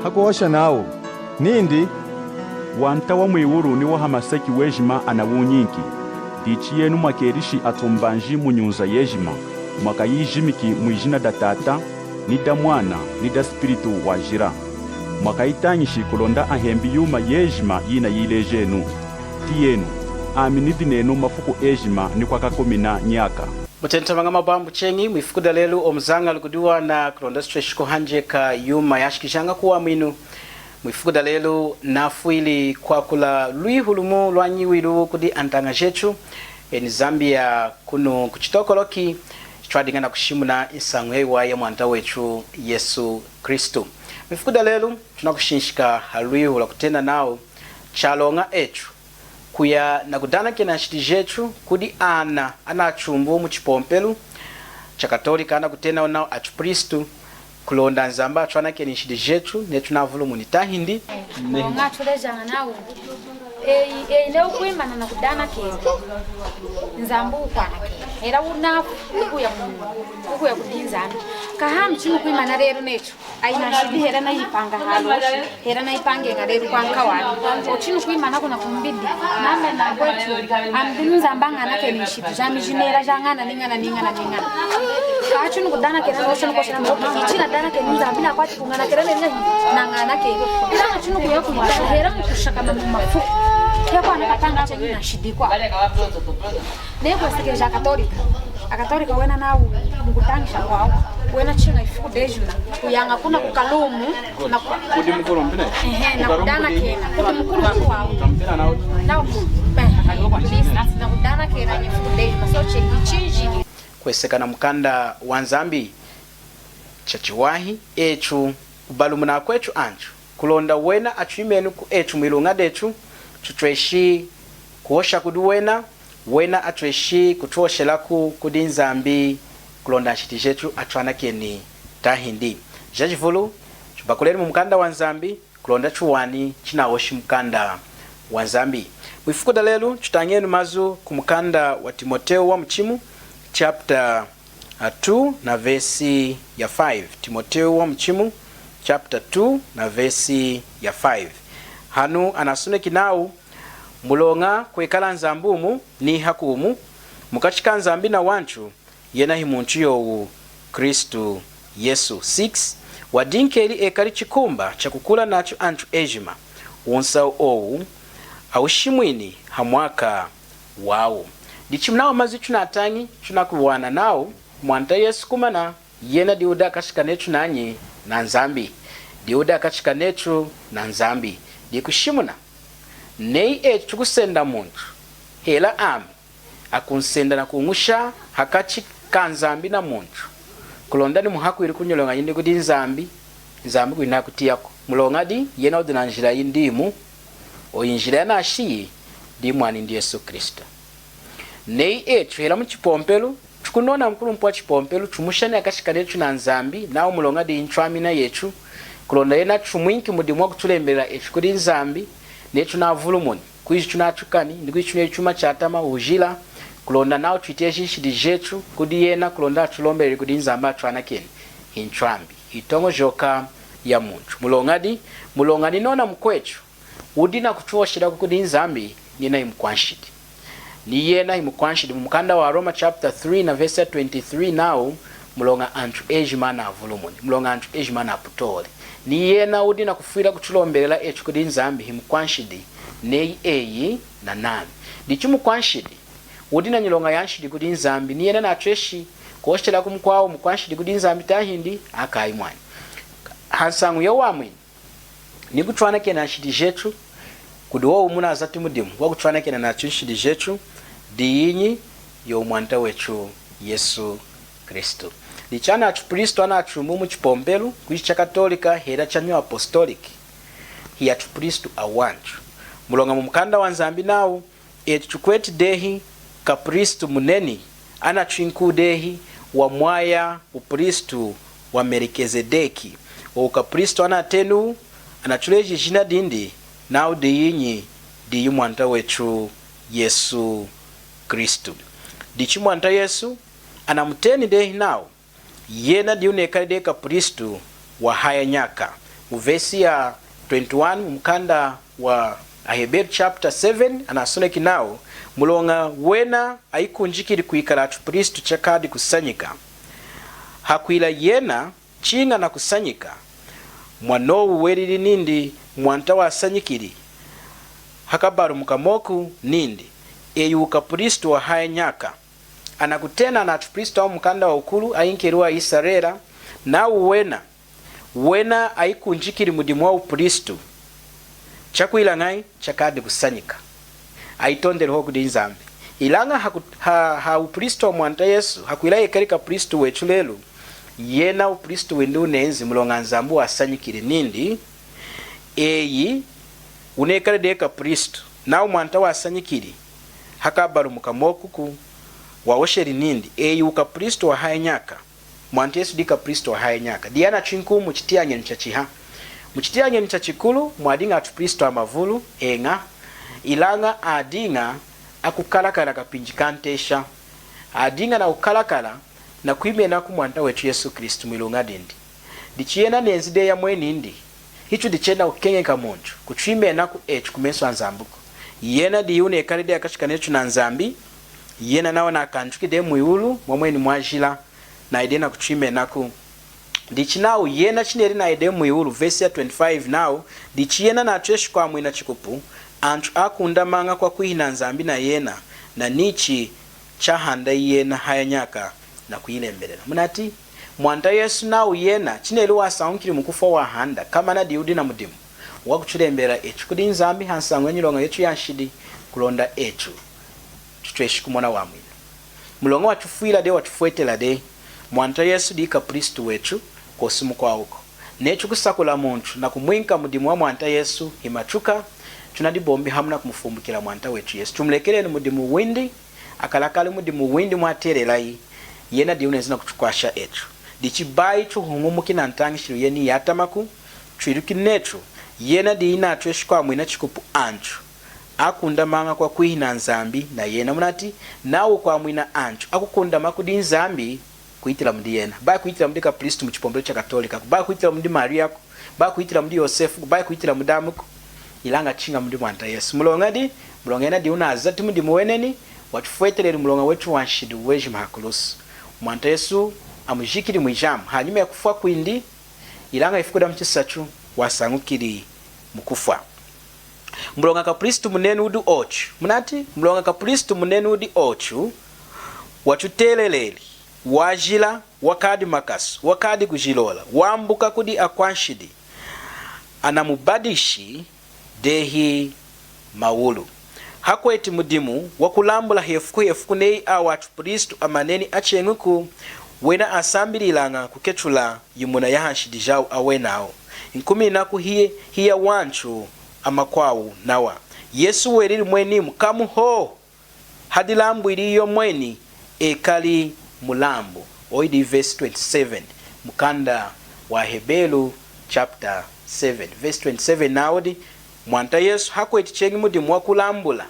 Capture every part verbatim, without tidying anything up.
Hakuhosha nawu nindi, Wanta wa mwiwulu ni wa hamaseki wejima anawunyinki. Dichi yenu mwakelishi atumbanji mu nyunza yejima, mwakayijimiki mwijina da Tata, ni da Mwana, ni da Spiritu Wajila. Mwakayitañishi kulonda ahembi yuma yejima yinayilejenu. Tiyenu, ami nidi nenu mafuku ejima ni kwakakumina nyaka. Mutentamaña mabwambu cheñi, mwifuku da lelu omu zañalu kudiwana kulonda tutweshi kuhanjeka yuma yashikijaña kuwamwinu. Mwifuku da lelu nafwili kwakula lwihu lumu lwanyiwilu kudi antaña jetu eni Zambia kunu ku Chitokoloki, chitwadiña nakushimuna nsañu yayiwahi ya Mwanta wetu Yesu Kristu. Mwifuku da lelu tunakushinshika halwihu lwakutena nawu chaloña etu kuya nakudanakena nshidi jetu kudi ana anatumbu mu chipompelu cha Katolika, anakutena nawu achipristu, kulonda Nzambi atwanakeni nshidi jetu netu navulumuni tahindi. Muloña atulejaña nawu eyi, eyi neyi wukwimana nakudanakena, Nzambi wukwanakena. Hela wunafwi, wukuya mu, wukuya kudi Nzambi. Kahanu chinukwimana lelu netu ayi nanshidi hela nayipaña haloshi, hela nayipañeña lelu kwankawani. Ochu chinukwimana kuna kumbidi, nami nakwetu, ami dinu Nzambi añanakeni nshidi jami jinela jañana niñana niñana niñana. Kachi nukudanakena, nosha nukoshela, ichi nadanakeni Nzambi nakwati kuñanakena neli ñahi, nañanakeni. Ila chinukuya kuyitala hela mukushakama mumafuku, kekwana kataña cheñi nanshidi kwa. Neyi kwesekeja aKatolika. AKatolika wena nawu mukutañisha kwawu, wena chiña ifuku dejima kuyaña kuna kukalumu na ku-, kudi mukulu mpine? Ehe, nakudanakena kudi mukulu wawu. Nawu, eh, nakudanakena ifuku dejima. So cheñi chinjili. Kweseka na mukanda wa Nzambi chachiwahi etu kubalumuna akwetu antu kulonda wena atwimeni ku etu mwiluña detu, tutweshi kuhosha kudi wena, wena atweshi kutuhoshelaku kudi Nzambi kulonda nshidi jetu atwanakeni tahindi. Jajivulu, tubakuleni mu mukanda wa Nzambi kulonda tuwani chinahoshi mukanda wa Nzambi. Mwifuku da lelu tutañenu mazu ku mukanda wa Timoteo wa muchimu, chapter uh, two na vesi ya five. Timoteo wa muchimu chapter two na vesi ya five. Hanu anasoneki nawu, muloña kwekala Nzambi wumu ni haku wumu mukachi ka Nzambi na wantu, yena hi muntu yowu Kristu Yesu. Six, wadinkeli ekali chikumba cha kukula nachu antu ejima. Wunsahu owu awushimwini ha mwaka wawu. Dichi munawa mazu tunatañi, tunakuwana nawu Mwanta Yesu kumana, yena diyi wudi hakachi kanetu nanyi? Na Nzambi. Diyi wudi hakachi kanetu na Nzambi. Dikushimuna neyi etu tukusenda muntu, hela ami akunsenda nakuñusha hakachi ka Nzambi na muntu, kulonda nimuhakwili kunyiloña yindi kudi Nzambi, Nzambi kwindi nakutiyaku. Muloña di yena wudi na njila yindi yimu, oyi njila yanashiyi, di mwanindi Yesu Kristu. Neyi etu hela muchipompelu, tukunona mukulumpi wa chipompelu, tumushani hakachi kanetu na Nzambi, nawu muloña di ntwamina yetu, kulonda yena tumwinki mudimu wakutulembelela etu kudi Nzambi, netu navulumuni kwiji tunatukani, ni kwiji tuneyi chuma chatama, wujila, kulonda nawu twiteji nshidi jetu kudi yena, kulonda atulombeleli kudi Nzambi atwanakeni. Hintwambi, hitoñojoka ya muntu. Muloña di, muloña ninona mukwetu wudi nakutuhoshelaku kudi Nzambi, ni yena hi mukwanshidi. Ni yena hi mukwanshidi. Mu mukanda wa Roma chapter three na verse ya twenty-three nawu, muloña antu ejima anavulumuni, muloña antu ejima anaputoli. Ni yena wudi nakufwila kutulombelela etu kudi Nzambi hi mukwanshidi, neyi eyi na nami. Dichi mukwanshidi wudi na nyiloña ya nshidi kudi Nzambi, ni yena natweshi kuhoshelaku mukwawu mukwanshidi kudi Nzambi tahindi? Akayi mwani. Hansañu ya wamwinu, ni kutwanakena nshidi jetu kudi wowu munazati mudimu wakutwanakena nachu nshidi jetu, diyinyi? Yowu Mwanta wetu Yesu Kristu. Dichi ana achipristu anatumbu mu chipompelu, kwiji cha Katolika hela cha New Apostolic, hi achipristu awantu. Muloña mu mukanda wa Nzambi nawu, etu tukweti dehi kapristu muneni, anatwinki dehi wa mwaya wupristu wa Melikizedeki. Owu kapristu anatenu, anatuleji ijina dindi, nawu diyinyi? Diyi Mwanta wetu Yesu Kristu. Dichi Mwanta Yesu anamuteni dehi nawu, yena diyi wunekali dehi kapristu wa haya nyaka. mu vesi ya twenty-one mu mukanda wa Aheberu chapter seven, anasoneki nawu, muloña wena ayikunjikili kwikala achupristu chakadi kusanyika. Hakwila yena, chiña nakusanyika, mwanowu welili nindi Mwanta wasanyikili, hakabalumuka moku nindi, eyi wukapristu wahaya nyaka. Anakutena ana achupristu awu mukanda wawukulu, ayinkeliwu aIsarela, nawu wena, wena ayikunjikili mudimu wawupristu. Chakwila ñahi? Chakadi kusanyika. Ayitondeli hohu kudi Nzambi. Ilaña ha ku-, ha, ha wupristu wa Mwanta Yesu, hakwila ekali kapristu wechu lelu, yena wupristu windi wunenzi, muloña Nzambi wasanyikili nindi, eyi wunekali dehi kapristu, nawu Mwanta wasanyikili, hakabalumuka mokuku, wahosheli nindi, eyi wukapristu wahaya nyaka. Mwanta Yesu diyi kapristu wahaya nyaka. Diyi anachwinkuwu mu chitiyañenu chachiha. Mu chitiyañenu chachikulu, mwadiña achupristu amavulu, eña, ilaña adiña akukalakala kapinji kantesha. Adiña nakukalakala nakwimenaku Mwanta wechu Yesu Kristu mwiluña dindi. Dichi yena nenzi dehi yomweni nindi, hichu dichena kukeñeka muntu, kuchwimenaku echu kumesu aNzambiku. Yena diyi wunekali dehi hakachi kanechu na Nzambi, yena nawa nakanjuki dehi mwiwulu, mwomweni mwajila, nayi dehi nakuchwimenaku. Dichi nawu yena chineli nayi dehi mwiwulu, vesi ya twenty-five nawu, dichi yena nachweshi kwamwina chikupu, anchu akundamaña kwakwihi na Nzambi na yena, nanichi chahanda yena haya nyaka nakuyilembelela. Munati, Mwanta Yesu nawu yena, chineli wasañukili mukufwa wahanda, komana diyi wudi namudimu wakuchilembelela echu kudi Nzambi hansañu yanyiloña yechu yanshidi, kulonda echu chuchweshi kumona wamwinu. Muloña wachufwila dehi, wachufwetela dehi. Mwanta Yesu diyi kapristu wechu, kosi mukwawuku. Nechu kusakula muntu nakumwinka mudimu wa Mwanta Yesu, himachuka, chunadibombi hamu nakumufumbukila Mwanta wechu Yesu. Chumulekelenu mudimu windi, akalakali mudimu windi mwatelelayi, yena diyi wunenzi nakuchukwasha echu. Dichi bayi chuhuñumuki nantañishilu yeniyi yatamaku, chwiluki nechu, yena diyi nachweshi kwamwina chikupu anchu akundamaña kwakwihi na Nzambi na yena. Munati, nawu kwamwina anchu akukundama kudi Nzambi, kuhitila mudi yena. Bayi kuhitila mudi kapristu muchipompelu chaKatolikaku, bayi kuhitila mudi Mariaku, bayi kuhitila mudi Yosefuku, bayi kuhitila mudi amuku, ilaña chiña mudi Mwanta Yesu. Muloña di, muloña yena diyi wunazati mudimu weneni, wachufweteleli muloña wechu wanshidi wejima hakulusu. Mwanta Yesu amujikili mwijamu, hanyima yakufwa kwindi, ilaña ifuku damuchisachu wasañukili mukufwa. Muloña kapristu muneni wudi ochu. Munati, muloña kapristu muneni wudi ochu, wachuteleleli, wajila, wakadi makasu, wakadi kujilola, wambuka kudi akwanshidi, anamubadishi dehi mawulu. Hakweti mudimu wakulambula hefuku hefuku neyi awa achupristu amaneni acheñuku, wena asambililaña kukechula yimuna yahanshidi jawu awenawu. Nkumininaku hiya, hiya wanchu amakwawu nawa. Yesu welili mwenimu kamu hohu hadilambwili yomweni ekali mulambu. Oyu diyi verse twenty-seven, mukanda wa Heberu chapter seven, verse twenty-seven nawu di, Mwanta Yesu hakweti cheñi mudimu wakulambula,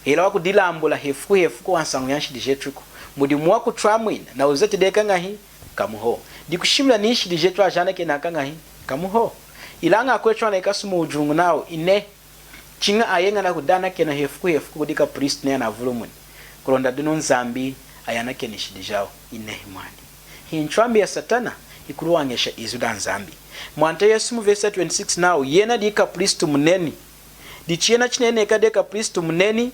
hela wakudilambula hefuku hefuku hansañu yanshidi jechuku. Mudimu wakuchwamwina nawuzati dehi kañahi? Kamu hohu. Dikushimuna ninshidi jechu ajanakeni kañahi? Kamu hohu. Ilaña akwechu anekasi muwujuñu nawu, inehi. Chiña ayeña nakudanakena hefuku hefuku kudi kapristu neyi anavulumuni, kulonda dinu Nzambi ayanakeni nshidi jawu. Inehi mwani. Hinchwambi ya Satana ikuluwañesha izu da Nzambi. Mwanta Yesu mu verse ya twenty-six nawu, yena diyi kapristu muneni. Dichi yena chineli nekali dehi kapristu muneni,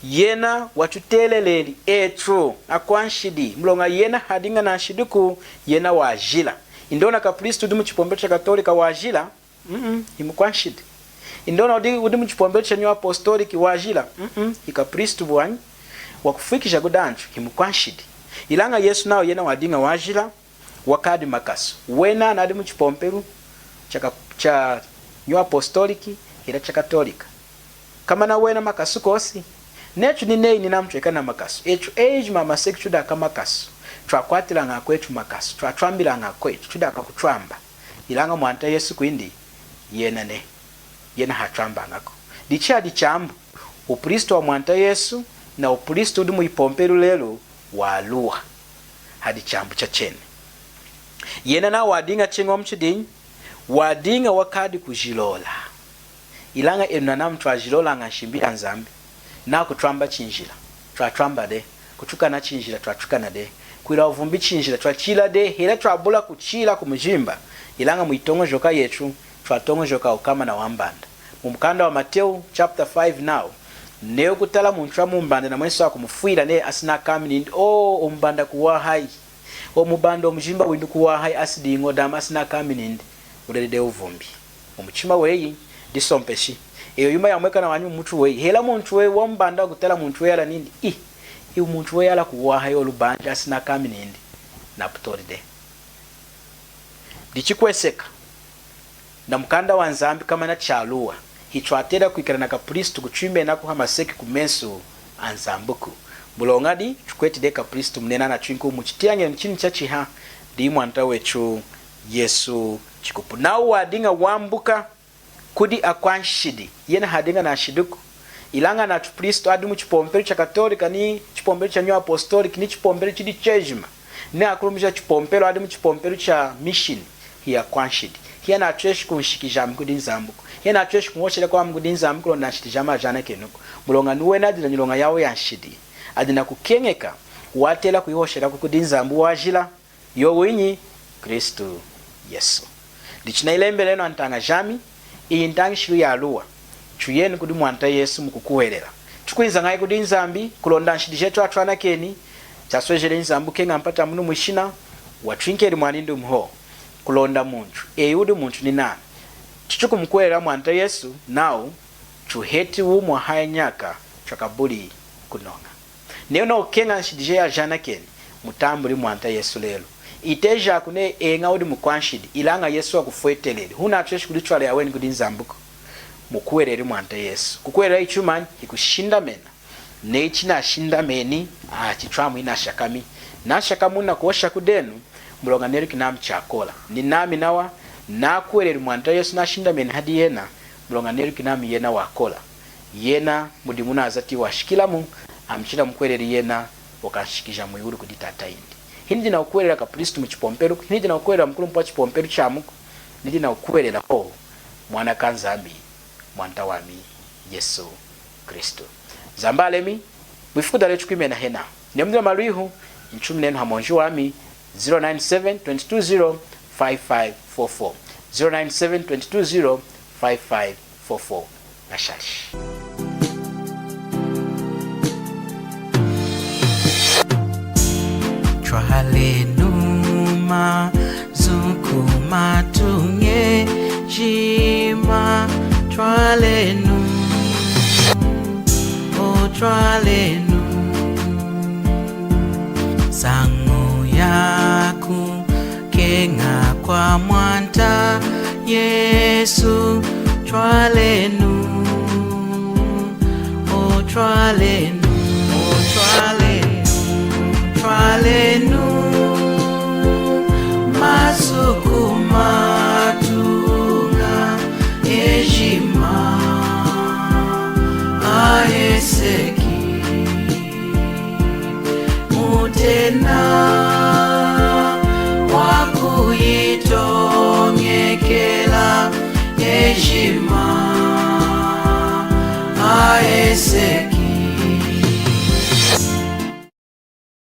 yena wachuteleleli echu akwanshidi, muloña yena hadiña nanshidiku, yena wajila. Indi ona kapristu wudi muchipompelu chaKatolika wajila? Mm-mm, himukwanshidi. Indi ona wudi, wudi muchipompelu cha New Apostolic wajila? Mm-mm, hikapristu wanyi. Wakufwikija kudi anchu, himukwanshidi. Ilaña Yesu nawu yena wadiña wajila, wakadi makasu. Wena anadi muchipompelu cha ka-, cha New Apostolic hela chaKatolika. Komana wena makasu kosi. Nechu nineyi ninamu chwekala namakasu. Echu ejima hamaseki chudi akamakasu. Chwakwatilaña akwechu makasu. Chwachwambilaña akwechu. Chudi akwakuchwamba. Ilaña Mwanta Yesu kwindi, yena nehi. Yena hachwambañaku. Dichi hadi chambu, wupristu wa Mwanta Yesu na wupristu wudi mwipompelu lelu waluwa. Hadi chambu chacheni. Yena nawu wadiña chiña wamuchidinyi? Wadiña wakadi kujilola. Ilaña enu nanamu twajilolaña nshimbi ya Nzambi. Nawu kutwamba chinjila, twatwamba dehi. Kutukana chinjila, twatukana dehi. Kwila wuvumbi chinjila, twachila dehi, hela twabula kuchila kumujimba. Ilaña muyitoñojoka yetu, twatoñojoka wukama na wambanda. Mumukanda wa Mateu chapter five nawu, neyi wukutala muntu wamumbanda namwensu akumufwila neyi asinakami nindi, o, o mumbanda kuwahayi. O mumbanda, o mujimba windi kuwahayi, asidi iñodami, asinakami nindi. Wuleli dehi wuvumbi. Mumuchima weyi, disompeshi. Eyi yuma yamwekana wanyi mumutu weyi. Hela muntu weyi wamumbanda wukutala muntu weyala nindi, i, iwu muntu weyala kuwahayi, o lubanji, asinakami nindi. Naputoli dehi. Dichi kweseka na mukanda wa Nzambi komana chaluwa, hitwatela kwikala na kapristu kutwimenaku hamaseki kumesu a Nzambiku. Muloñadi? Tukweti dehi kapristu muneni anatwinki muchitiyañenu chinu chachiha, diyi Mwanta wetu Yesu chikupu. Nawu wadiña wambuka kudi akwanshidi, yena hadiña nanshidiku. Ilaña anachupristu adi muchipompelu cha Katolika, ni chipompelu cha New Apostolic, ni chipompelu chidi chejima, ni akulumpi ja chipompelu adi muchipompelu cha mission, hiyakwanshidi. Hiyanatweshi kunshikija ami kudi Nzambiku. Hiyanatweshi kunhoshela kwami kudi Nzambiku kulonda nshidi jami ajanakenuku. Muloña niwena adi nanyiloña yawu yanshidi. Adi nakukeñeka, watela kuyihoshelaku kudi Nzambi wajila, yowinyi? Kristu Yesu. Dichi nayilembelenu antaña jami, iyi ntañishilu yaluwa. Tuyenu kudi Mwanta Yesu mukukuhwelela. Tukwinza ñahi kudi Nzambi? Kulonda nshidi jetu atwanakeni. Chaswejeli Nzambi kukeña mpata munu mwishina, watwinkeli mwanindi wumu hohu. Kulonda muntu, eyi wudi muntu ninami. Tutukumukuhwelela Mwanta Yesu, nawu tuheti wumi wahaya nyaka, twakabuli kunoña. Neyi wunakukeña nshidi jeyi ajanakeni, mutambuli Mwanta Yesu lelu. Itejaku neyi eña wudi mukwanshidi, ilaña Yesu wakufweteleli. Hunatweshi kulitwala eyi aweni kudi Nzambiku. Mukuhweleli Mwanta Yesu. Kukuhwelela hichumanyi? Hikushindamena. Neyi chinashindameni, a, chitwamu hinashakami. Nashakamu nakuhosha kudenu, muloña neluki nami chakola. Ninami nawa, nakuhweleli Mwanta Yesu, nashindameni hadi yena, muloña neluki nami yena wakola. Yena mudimu nazati washikilamu, ami chinamukuhweleli yena, wakanshikija mwiwulu kudi Tata yindi. Hinidi nakukuhwelela kapristu muchipompeluku, hinidi nakukuhwelela mukulumpi wachipompelu chamiku, nidi nakukuhwelela hohu Mwana kaNzambi, Mwanta wami Yesu Kristu. Nzambi alemi, mwifuku dalelu tukwimena hena. Neyi mudi namalwihu, ntuminenu hamwonji wami, zero nine seven, twenty two zero, five five four four. Zero nine seven, twenty two zero, five five four four. Nashali. Twalenu mazu kumatuña ejima, twalenu, o twalenu. Nsañu yakukeña kwa Mwanta Yesu, twalenu, o twalenu, o twalenu, twalenu.